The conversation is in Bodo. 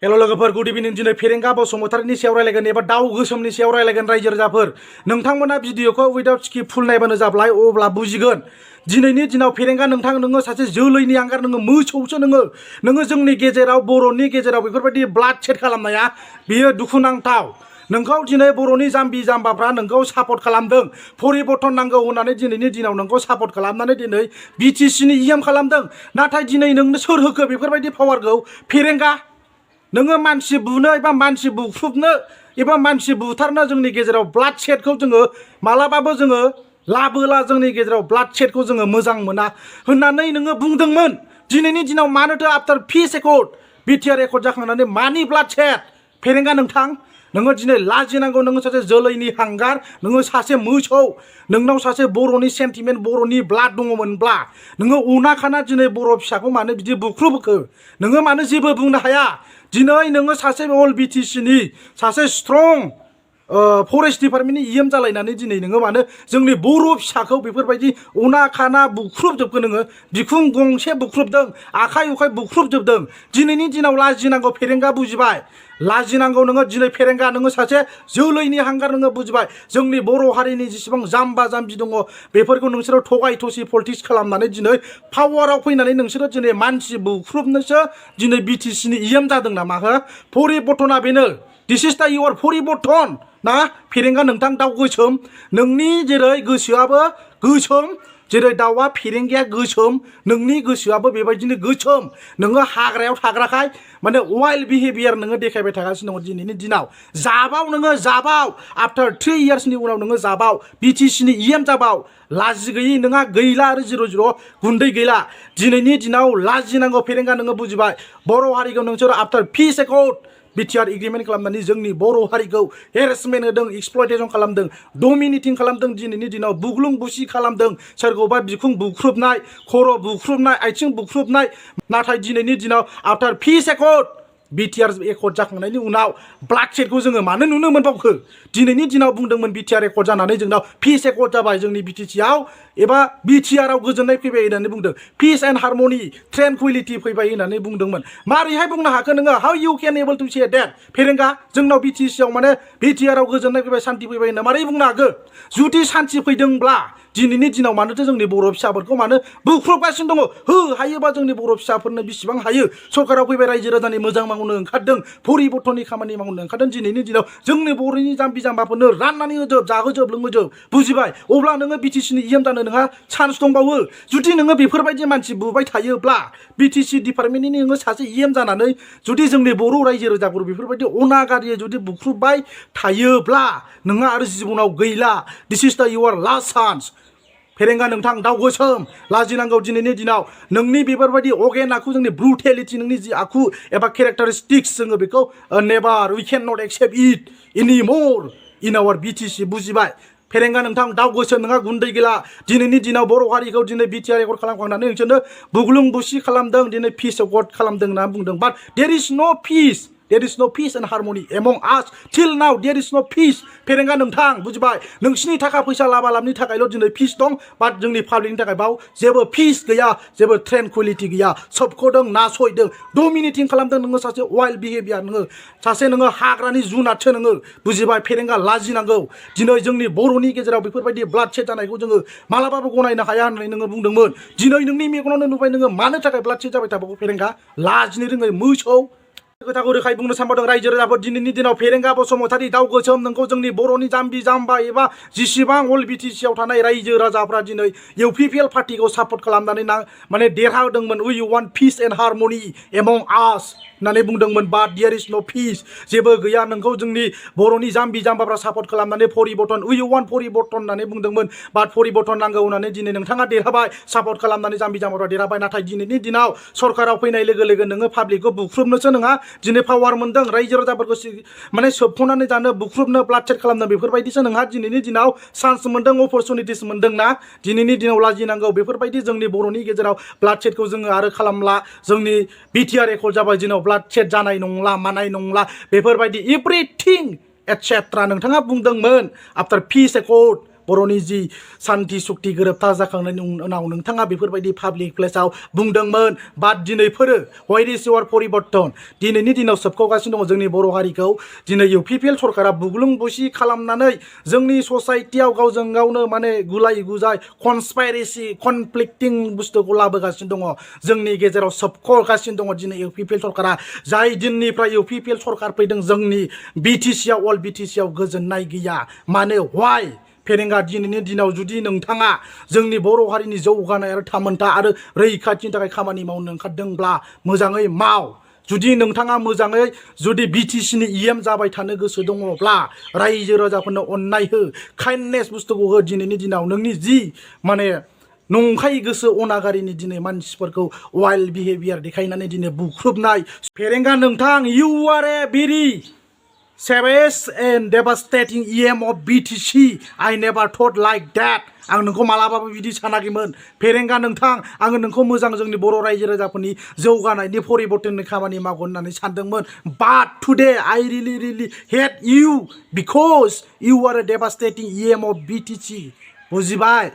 हेलो लोगोफोर गुड इभिनिं दिनै फेरेंगा बसुमतारीनि सायाव रायलायगोन एबा दाउ गोसोमनि सायाव रायलायगोन रायजो राजाफोर नोंथांमोना भिडिअखौ उइदाउट स्किप फुल नायबानो जाबाय अब्ला बुजिगोन दिनैनि दिनाव फेरेंगा नोंथां नोङो सासे जोलैनि आंगार नोङो मोसौसो नोङो जोंनि गेजेराव बर'नि गेजेराव बेफोरबायदि ब्लाडशेड खालामनाया बेयो दुखुनांथाव नोंखौ दिनै बर'नि जाम्बि जाम्बाफ्रा नोंखौ सापर्ट खालामदों परिबर्तन नांगौ होननानै दिनैनि दिनाव नोंखौ सापर्ट खालामनानै दिनै बिटिसिनि इएम खालामदों नाथाय दिनै नोंनो सोर होखो बेफोरबायदि पावारखौ फेरेंगा नोङो मानसि बुनो एबा मानसि बुख्रुबनो एबा मानसि बुथारनो जोंनि गेजेराव ब्लाडशेडखौ जोङो मालाबाबो जोङो लाबोला जोंनि गेजेराव ब्लाडशेडखौ जोङो मोजां मोना होननानै नोङो बुंदोंमोन दिनैनि दिनाव मानोथो आफ्टार पिस एकर्ड बिटिआर एकर्ड जाखांनानै मानि ब्लाडशेड फेरेंगा नोंथां नोङो दिनै लाजिनांगौ नोङो सासे जोलैनि हांगार नोङो सासे मोसौ नोंनाव सासे बर'नि सेन्टिमेन्ट बर'नि ब्लाड दङमोनब्ला नोङो अनाखाना दिनै बर' फिसाखौ मानो बिदि बुख्रुबखो नोङो मानो जेबो बुंनो हाया दिनै नोङो सासे अल बिटिसिनि सासे स्ट्रं फरेस्ट डिपार्टमेन्टनि इएम जालायनानै दिनै नोङो मानो जोंनि बर' फिसाखौ बेफोरबायदि अना खाना बुख्रुबजोबखो नोङो बिखुं गंसे बुख्रुबदों आखाइ उखाइ बुख्रुबजोबदों दिनैनि दिनाव लाजिनांगौ फेरेंगा बुजिबाय लाजिनांगौ नोङो दिनै फेरेंगा नोङो सासे जोलैनि हांगार नोङो बुजिबाय जोंनि बर' हारिनि जेसेबां जाम्बा जाम्बि दङ बेफोरखौ नोंसोरो थगाय थसि पलिटिक्स खालामनानै दिनै पावाराव फैनानै नोंसोरो दिनै मानसि बुख्रुबनोसो दिनै बिटिसिनि इएम जादों नामा हो परिबर्तना बेनो दिस इज दा इउर परिबर्तन ना फेरेंगा नोंथां दाउ गोसोम नोंनि जेरै गोसोआबो गोसोम जेरै दाउआ फेरेंगाया गोसोम नोंनि गोसोआबो बेबायदिनो गोसोम नोङो हाग्रायाव थाग्राखाय माने वाइल्ड बिहेभियार नोङो देखायबाय थागासिनो दङ दिनैनि दिनाव जाबाव नोङो जाबाव आफ्टार 3 इयार्सनि उनाव नोङो जाबाव बिटिसिनि इएम जाबाव लाजि गैयि नोंहा गैला आरो 0-0 गुन्दै गैला दिनैनि दिनाव लाजिनांगौ फेरेंगा नोङो बुजिबाय बर' हारिखौ नोंसोर आफ्टार पिस एकर्ड बिटिआर एग्रिमेन्ट खालामनानै जोंनि बर' हारिखौ हेरेसमेन्ट होदों एक्सप्लयटेसन खालामदों डमिनेटिं खालामदों दिनैनि दिनाव बुग्लुं बुसि खालामदों सोरखौबा बिखुं बुख्रुबनाय खर' बुख्रुबनाय आथिं बुख्रुबनाय नाथाय दिनैनि दिनाव आफ्टार पिस एकर्ड बिटिआर एकर्ड जाखांनायनि उनाव ब्लाडशेडखौ जोङो मानो नुनो मोनबावखो दिनैनि दिनाव बुंदोंमोन बिटिआर एकर्ड जानानै जोंनाव पिस एकर्ड जाबाय जोंनि बिटिसिआव एबा बिटिआरआव गोजोननाय फैबाय होननानै बुंदों पिस एन्ड हारमनि ट्रेनकुइलिटि फैबाय होननानै बुंदोंमोन मारैहाय बुंनो हाखो नोङो how you can able to say that फेरेंगा जोंनाव बिटिसिआव माने बिटिआरआव गोजोननाय फैबाय शान्ति फैबाय होनना मारै बुंनो हाखो जुदि शान्ति फैदोंब्ला दिनैनि दिनाव मानोथो जोंनि बर' फिसाफोरखौ मानो बुख्रुबगासिनो दङ हो हायोबा जोंनि बर' फिसाफोरनो बेसेबां हायो सरकाराव फैबाय रायजो राजानि मोजां मावनो ओंखारदों परिबर्तननि खामानि मावनो ओंखारदों दिनैनि दिनाव जोंनि बर'नि जाम्बि जाम्बाफोरनो राननानै होजोब जाहोजोब लोंहोजोब बुजिबाय अब्ला नोङो बिटिसिनि इएम जानो नोंहा चान्स दंबावो जुदि नोङो बेफोरबायदि मानसि बुबाय थायोब्ला बिटिसि डिपार्टमेन्टनि नोङो सासे इएम जानानै जुदि जोंनि बर' रायजो राजाफोर बेफोरबायदि अनागारियै जुदि बुख्रुबबाय थायोब्ला नोंहा आरो जिबनाव गैला दिस इज दा इउर लास्ट चान्स फेरेंगा नोंथां दाउ गोसोम लाजिनांगौ दिनैनि दिनाव नोंनि बेफोरबायदि अगेन आखु जोंनि ब्रुटेलिटि नोंनि जि आखु एबा केरेक्टारिस्टिक्स जोङो बेखौ never we can not accept it any more in our BTC बुजिबाय फेरेंगा नोंथां दाउ गोसोम नोंहा गुन्दै गैला दिनैनि दिनाव बर' हारिखौ दिनै बिटिआर एकर्ड खालामखांनानै नोंसोरनो बुग्लुं बुसि खालामदों दिनै पिस एकर्ड खालामदों होनना बुंदों बाट देयर इज नो पिस There is no peace and harmony among us. Till now, there is no peace. फेरेंगा नोंथां बुजिबाय नोंसिनि थाखा फैसा लाबा लाबनि थाखायल' दिनै पिस दं बाट जोंनि पाब्लिकनि थाखाय बाव जेबो पिस गैया जेबो ट्रेनकुइलिटि गैया सोबख'दों नासयदों डमिनेटिं खालामदों नोङो सासे वाइल्ड बिहेभियार नोङो सासे नोङो हाग्रानि जुनादसो नोङो बुजिबाय फेरेंगा लाजिनांगौ दिनै जोंनि बर'नि गेजेराव बेफोरबायदि ब्लाडशेड जानायखौ जोङो मालाबाबो गनायनो हाया होननानै नोङो बुंदोंमोन दिनै नोंनि मेगनावनो नुबाय नोङो मानो थाखाय ब्लाडशेड जाबाय थाबावो फेरेंगा लाजिनो रोङै मोसौ खोथाखौ रोखायै बुंनो सानबावदों रायजो राजाफोर दिनैनि दिनाव फेरेंगा बसुमतारी दाउ गोसोम नोंखौ जोंनि बर'नि जाम्बि जाम्बा एबा जेसेबां अल बिटिसिआव थानाय रायजो राजाफ्रा दिनै इउपिपिएल पार्टिखौ सापर्ट खालामनानै माने देरहादोंमोन वी वान्ट पिस एन्ड हारमनि एमं आस होननानै बुंदोंमोन बाट देयर इज नो पिस जेबो गैया नोंखौ जोंनि बर'नि जाम्बि जाम्बाफ्रा सापर्ट खालामनानै परिबर्तन वी वान्ट परिबर्तन होननानै बुंदोंमोन बाट परिबर्तन नांगौ होननानै दिनै नोंथाङा देरहाबाय सापर्ट खालामनानै जाम्बि जाम्बाफ्रा देरहाबाय नाथाय दिनैनि दिनाव सरकाराव फैनाय लोगो लोगो नोङो पाब्लिकखौ बुख्रुबनोसो नोंहा दिनै पावार मोनदों रायजो राजाफोरखौ माने सोबख'नानै जानो बुख्रुबनो ब्लाडशेड खालामनो बेफोरबायदिसो नोंहा दिनैनि दिनाव चान्स मोनदों अपरचुनिटिस मोनदों ना दिनैनि दिनाव लाजिनांगौ बेफोरबायदि जोंनि बर'नि गेजेराव ब्लाडशेडखौ जोङो आरो खालामला जोंनि बिटिआर एकर्ड जाबाय दिनाव ब्लाडशेड जानाय नंला मानाय नंला बेफोरबायदि एभ्रिथिं एटसेट्रा नोंथाङा बुंदोंमोन आफ्टार पिस एकर्ड बर'नि जि सान्थि सुक्ति गोरोबथा जाखांनायनि उनाव नोंथाङा बेफोरबायदि पाब्लिक प्लेसाव बुंदोंमोन बाट दिनैफोरो व्हाट इज युवर परिबर्तन दिनैनि दिनाव सोबखावगासिनो दङ जोंनि बर' हारिखौ दिनै इउपिपिएल सरकारा बुग्लुं बुसि खालामनानै जोंनि ससाइटियाव गावजों गावनो माने गुलाय गुजाय कनस्पाइरेसि कनफ्लिक्टिं बुस्थुखौ लाबोगासिनो दङ जोंनि गेजेराव सोबखगासिनो दङ दिनै इउपिपिएल सरकारा जाय दिननिफ्राय इउपिपिएल सरकार फैदों जोंनि बिटिसिआव अल बिटिसिआव गोजोननाय गैया मानो व्हाय फेरेंगा दिनैनि दिनाव जुदि नोंथाङा जोंनि बर' हारिनि जौगानाय आरो थामोनथा आरो रैखाथिनि थाखाय खामानि मावनो ओंखारदोंब्ला मोजाङै माव जुदि नोंथाङा मोजाङै जुदि बिटिसिनि इएम जाबाय थानो गोसो दङब्ला रायजो राजाफोरनो अननाय हो काइन्डनेस बुस्थुखौ हो दिनैनि दिनाव नोंनि जि माने नंखाय गोसो अनागारिनि दिनै मानसिफोरखौ वाइल्ड बिहेभियार देखायनानै दिनै बुख्रुबनाय फेरेंगा नोंथां you are a very savage and devastating EM of BTC. I never thought like that. आं नोंखौ मालाबाबो बिदि सानाखैमोन फेरेंगा नोंथां आङो नोंखौ मोजां जोंनि बर' रायजो राजाफोरनि जौगानायनि परिबर्तननि खामानि मावगोन होननानै सानदोंमोन but today I really hate you because you are a devastating EM of BTC बुजिबाय